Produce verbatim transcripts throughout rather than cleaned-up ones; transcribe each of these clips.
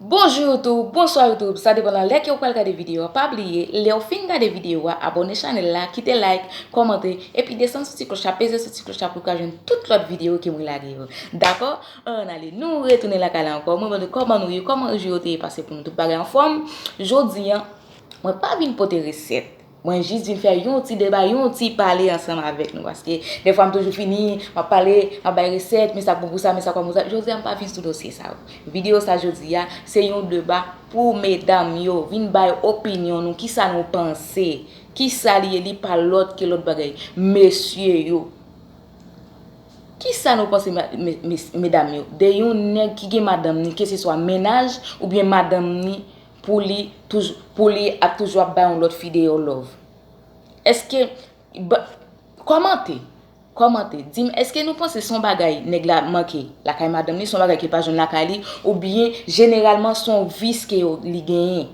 Bonjou YouTube, bonswa YouTube, sa depann nan lè ke w pral gade videyo a. Pa bliye, lè w fin gade videyo a, abòne chanèl la, kite like, kòmante, epi desann sou ti klòch la, peze sou ti klòch la pou w ka jwenn tout lòt videyo ke mwen lage yo. Dakò? Ann ale, nou retounen lakay la ankò. Mwen mande kòman nou ye, kòman jou yo te pase pou nou, tout bagay anfòm. Jodi a, mwen pa vin pote resèt. Mwen jis vin fè yon ti deba, yon ti pale ansanm avèk nou. Paske defwa m toujou fini, m ap pale, m ap bay resèt, men sa k bon pou sa, men sa k pa bon pou sa. Jodi a, m pa vin sou dosye sa yo. Videyo sa jodi a, se yon deba pou medam yo. Vin bay opinyon nou, kisa nou panse. Kisa li ye, li pa lòt ke lòt bagay. Mesye yo. Kisa nou panse, ma- me- mes- medam yo, de yon nèg ki gen madanm ni, keseswa mennaj oubyen madanm ni, pou li toujou, pou li ap toujou ap bay yon lòt fi deyò love? Èske, ba- kòmante, kòmante, di m, èske nou panse se yon bagay nèg la manke lakay madanm li, se yon bagay ke l pa jwenn lakay li, oubyen jeneralman se yon vis ke yo, li genyen?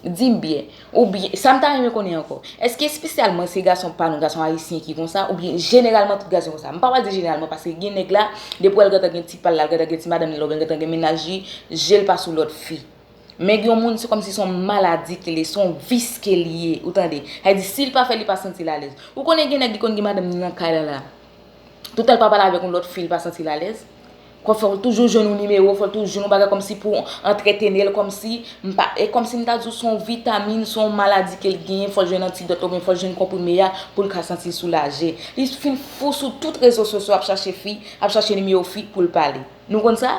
Di m byen. Oubyen, sa m ta renmen konnen ankò, èske espesyalman se gason pa nou, gason ayisyen ki konsa, oubyen jeneralman tout gason konsa? M pa pral di jeneralman, paske gen nèg la, depi w wè l gentan gen ti pa l la, l gentan gen ti madanm li la, oubyen l gentan gen mennaj li, je l pa sou lòt fi. Men gen yon moun, se kòmsi se yon maladi ke l ye, se yon vis ke l ye, ou tande? Sa vle di, si l pa fè, li pa santi l alèz. Ou konnen gen nèg, li konn gen madanm li nan kay la la. Toutè l pa pale avèk yon lòt fi, li pa santi l alèz. Fò, fò l toujou jwenn yon nimewo, fò l toujou jwenn yon bagay kòmsi pou antretene l, kòmsi m pa, e kòmsi m ta di w se yon vitamin, se yon maladi ke l genyen, fò l jwenn antidòt oubyen fò l jwenn konprime a pou l ka santi l soulaje. Li fin fou sou tout rezo sosyo ap chache fi, ap chache nimewo fi pou l pale. Nou konn sa?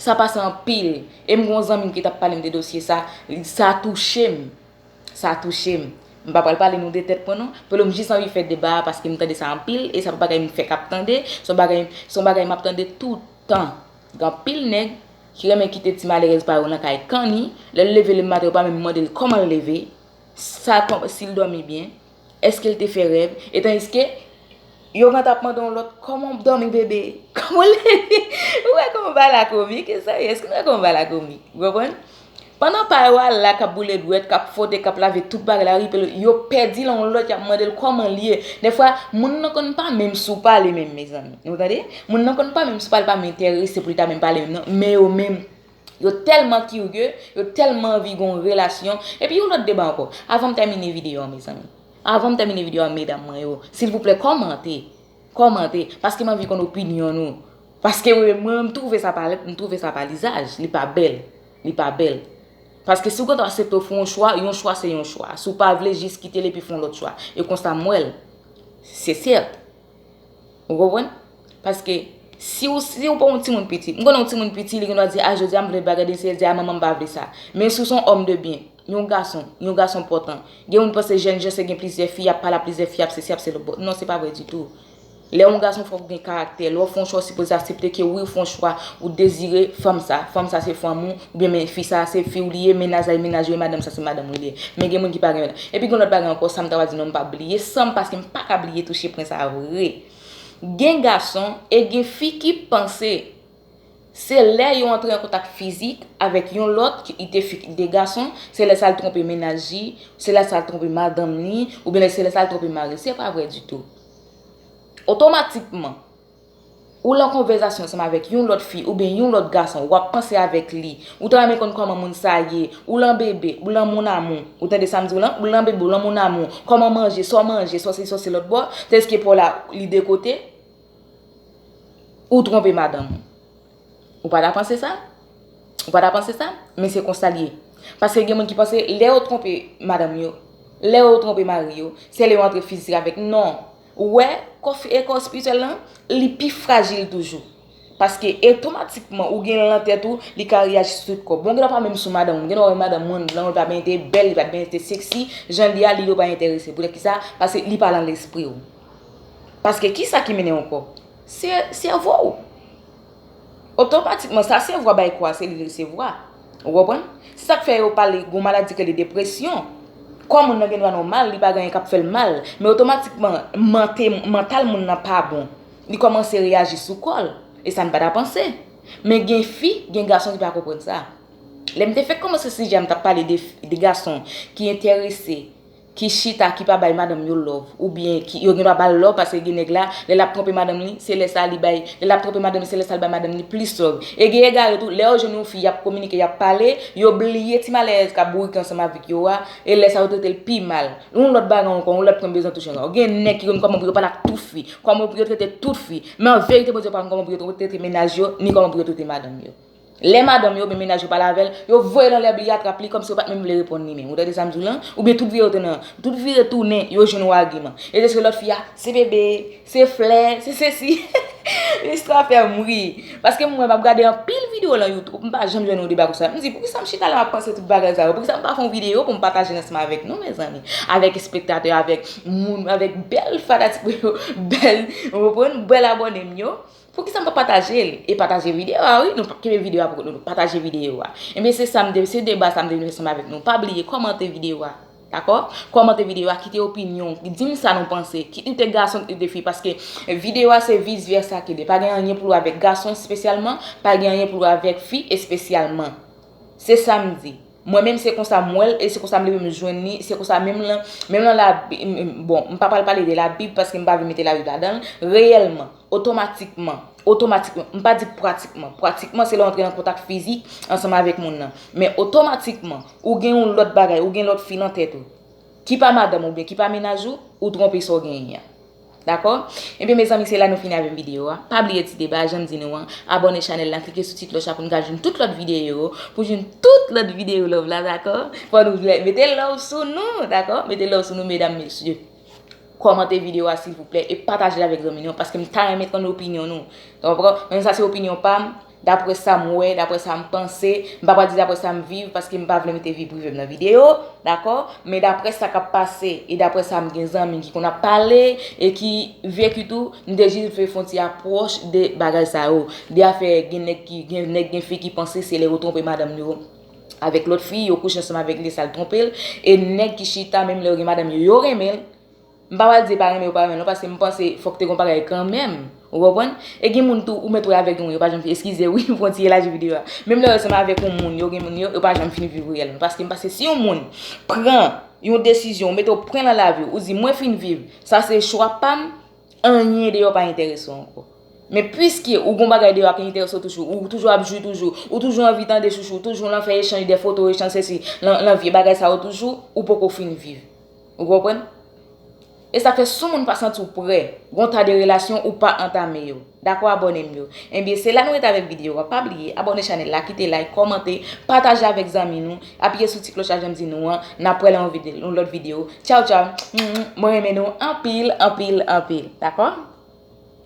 Sa pase anpil. E m gen yon zanmi m ki t ap pale m de dosye sa, sa touche m. Sa touche m. M pa pral pale nou de tèt mwen non. Polo m jis anvi fè deba a paske m tande sa anpil e sa pa bagay m fèk ap tande. Se yon bagay, se yon bagay m ap tande toutan. Gen anpil nèg ki renmen kite ti malerèz pa yo nan kay kanni. Lè l leve lematen, yo pa menm mande l kòman l leve, sa, si l dòmi byen, èske l te fè rèv, e tandiske yo gentan ap mande yon lòt kòman w dòmi bebe, kòman w leve. Ou wè kòman bagay la komik, e serye, èske nou wè kòman bagay la komik? Ou konprann? Pandan pa yo a la k ap boule dwèt, k ap fwote, k ap lave tout bagay la, ripe yo pèdi l nan yon lòt, y ap mande l kòman l ye. Defwa, moun nan konn pa menm sou pale menm, mezanmi. Ou tande? Moun nan konn pa menm sou pale, pa menm enterese pou li ta menm pale menm non. Men yo menm, yo tèlman kirye, yo tèlman anvi gen yon relasyon. Epi yon lòt deba ankò. Avan m tèmine videyo a, mezanmi. Avan m tèmine videyo a, medam mwen yo, silvouplè, kòmante. Kòmante, paske m anvi konn opinyon nou. Paske mwen, mwen, m twouve sa pa, m twouve sa pa lizaj, li pa bèl, li pa bèl. Paske si w gentan aksepte w fè yon chwa, yon chwa se yon chwa. Si w pa vle, jis kite l epi fè yon lòt chwa. E konsa m wè l. Se sèt. Ou konprann? Paske si w, si w pa yon timoun piti, m konnen yon timoun piti, li gen dwa di, a, jodi a m vle bagay de serye, di, a, manman m pa vle sa. Men si w se yon òm de byen, yon gason, yon gason enpòtan. Gen moun panse jèn jan se gen plizyè fi, y ap pale a plizyè fi, y ap sesi, y ap se lòt bò. Non, se pa vre ditou. Lè w yon gason, fòk ou gen karaktè. Lè w fè yon chwa, w sipoze aksepte ke wi, w fè yon chwa, ou dezire fanm sa. Fanm sa se fanm ou, oubyen men fi sa se fi w li ye, mennaj la e mennaj ou ye, madanm sa se madanm ou li ye. Men gen moun ki pa gen madanm. Epi gen lòt bagay ankò, sa m ta pral di non, m pa bliye san m, paske m pa ka bliye touche pwen sa vre. Gen gason e gen fi ki panse se lè yo antre an kontak fizik avèk yon lòt, ki te fi, ki te gason, se lè sa l twonpe mennaj li, se lè sa l twonpe madanm li, oubyen se lè sa l twonpe mari. Se pa vre ditou. Otomatikman, ou lan konvèzasyon ansanm avèk yon lòt fi oubyen yon lòt gason, w ap panse avèk li, ou ta renmen konn kòman moun sa ye, ou lan bebe, ou lan mon amour, ou tande sa m di w lan, ou lan bebe, ou lan mon amour, kòman manje, sa w manje, sa w se, sa w se lòt bò, tèske pa w la, li de kote, ou twonpe madanm ou. Ou pa ta panse sa? Ou pa ta panse sa? Men se konsa l ye. Paske gen moun ki panse lè yo twonpe madanm yo, lè yo twonpe mari yo, se lè yo antre fizik avèk. Non. Ou wè, kò fi-, e kò espirityèl lan, li pi frajil toujou. Paske otomatikman, ou gen l nan tèt ou, li ka reyaji sou tout kò. Bon, gen lè pa menm sou madanm ou, gen lè w wè madanm ou, li pa menm te bèl, li pa t menm te seksi, jan l ye a, li yo pa enterese. Poutèt ki sa? Paske li pa lan lespri w. Paske kisa ki mennen w ankò? Se sèvo w. Otomatikman, sa sèvo a bay kò a, se li l resevwa. Ou konprann? Se sa k fè yo pale gon maladi ki rele depresyon. Kò moun nan gen dwa nòmal, li pa gen anyen k ap fè l mal, men otomatikman, mante, mantal moun nan pa bon. Li kòmanse reyaji sou kò l. E sa n pa ta panse. Men gen fi, gen gason ki pa konprann sa. Lè m te fèk kòmanse sijè a, m t ap pale de, de gason ki enterese ki chita, ki pa bay madanm yo love, oubyen ki, yo gen dwa ba l love, paske gen nèg la, lè l ap twonpe madanm li, se lè sa li bay, lè l ap twonpe madanm li, se lè sa li bay madanm li plis love. E gen egare tou, lè yo jwenn yon fi, y ap kominike, y ap pale, yo bliye ti malèrèz k ap bourike ansanm avèk yo a, e lè sa yo trete l pi mal. Yon lòt bagay ankò, yon lòt pwen m bezwen touche ankò. Gen nèg ki konn kòman pou yo pale ak tout fi, kòman pou yo trete tout fi. Men an verite, Bondye pa konn kòman pou yo trete mennaj yo, ni kòman pou yo trete madanm yo. Lè madanm yo oubyen mennaj yo pale avè l, yo voye l anlè, bliye atrap li, kòmsi yo pa t menm vle reponn li menm. Ou tande sa m di w lan? Oubyen tout vi yo te nan, tout vire tounen, yo jwenn yon agiman. E se lòt fi a, se bebe, se flè, se sesi. Istwa fè m ri. Paske m wè m ap gade anpil videyo lan YouTube, m pa janm jwenn yon deba konsa. M di, poukisa m chita la m ap panse tout bagay sa yo? Poukisa m pa fè yon videyo pou m pataje l ansanm avèk nou, mezanmi? Avèk espektatè, avèk moun, avèk bèl fanatik mwen yo, bèl, ou konprann? Bèl abòne m yo. Poukisa m pa pataje l? E pataje videyo a, wi. Nou pa kenbe videyo a pou kont nou, nou pataje videyo a. Ebyen, se sa m te, se deba sa m te vin fè ansanm avèk nou. Pa bliye kòmante videyo a. Dakò? Kòmante videyo a, kite opinyon w, di m sa nou panse, kit li te gason, kit li te fi, paske videyo a se vice versa ke li ye. Pa gen anyen pou l wè avèk gason espesyalman, pa gen anyen pou l wè avèk fi espesyalman. Se sa m di. Mwen menm se konsa m wè l, e se konsa m leve m jwenn li, se konsa menm lan, menm lan Labib, bon, m pa pral pale de Labib paske m pa vle mete Labib ladan l, reyèlman, otomatikman, otomatikman, m pa di pratikman, pratikman se lè w antre nan kontak fizik ansanm avèk moun nan, men otomatikman, ou gen yon lòt bagay, ou gen lòt fi nan tèt ou, ki pa madanm ou oubyen ki pa mennaj ou, ou twonpe sa w genyen an. Dakò? Ebyen, mezanmi, se la nou fini avèk videyo a. Pa bliye ti deba, jan m di nou an, abòne chanèl la, klike sou ti klòch la pou n ka jwenn tout lòt videyo yo, pou jwenn tout lòt videyo love la, dakò? Fò nou mete love sou nou, dakò? Mete love sou nou, medam, mesye. Kòmante videyo a, silvouplè, e pataje l avèk zanmi nou, paske m ta renmen tann opinyon nou. Ou konprann? Men sa se opinyon pa m. Daprè sa m wè, daprè sa m panse, m pa pral di daprè sa m viv, paske m pa vle mete vi prive m nan videyo, dakò? Men daprè sa k ap pase, e daprè sa m gen zanmi ki konn ap pale, e ki veki tou, m te jis vle fè yon ti apwòch de bagay sa yo. De afè gen nèg ki, gen nèg, gen fi ki panse se lè yo twonpe madanm yo avèk lòt fi, yo kouche ansanm avèk li, sa l twonpe l, e nèg ki chita, menm lè yo gen madanm yo, yo renmen l, M pa pral di pa renmen ou pa renmen l non, paske m panse fòk te gon bagay kanmenm. Ou konprann? E gen moun tou, ou mèt wè avèk yon moun, yo pa janm fin, eskize wi, m pran ti elaji videyo a. Menm lè yo ansanm avèk yon moun, yo gen moun yo, yo pa janm fin viv reyèl non. Paske m panse si yon moun pran yon desizyon, ou mete w pwen lan lavi w, ou di mwen fin viv, sa se chwa pa m, anyen deyò pa enterese w ankò. Men piske ou gon bagay deyò a ki enterese w toujou, ou toujou ap jwi toujou, ou toujou anvi tande chouchou, ou toujou nan fè echanj de foto, echanj sesi, lan, lan vye bagay sa yo toujou, ou poko fin viv. Ou konprann? E sa fè si yon moun pa santi w prè, gon ta de relasyon ou pa antame yo. Dakò, abòne m yo. Ebyen, se la nou rete avèk videyo a. Pa bliye, abòne chanèl la, kite like, kòmante, pataje avèk zanmi nou, apiye sou ti klòch la jan m di nou an. N ap wè nan yon vide-, yon lòt videyo. Tchaw, tchaw. Mwen renmen nou anpil, anpil, anpil. Dakò?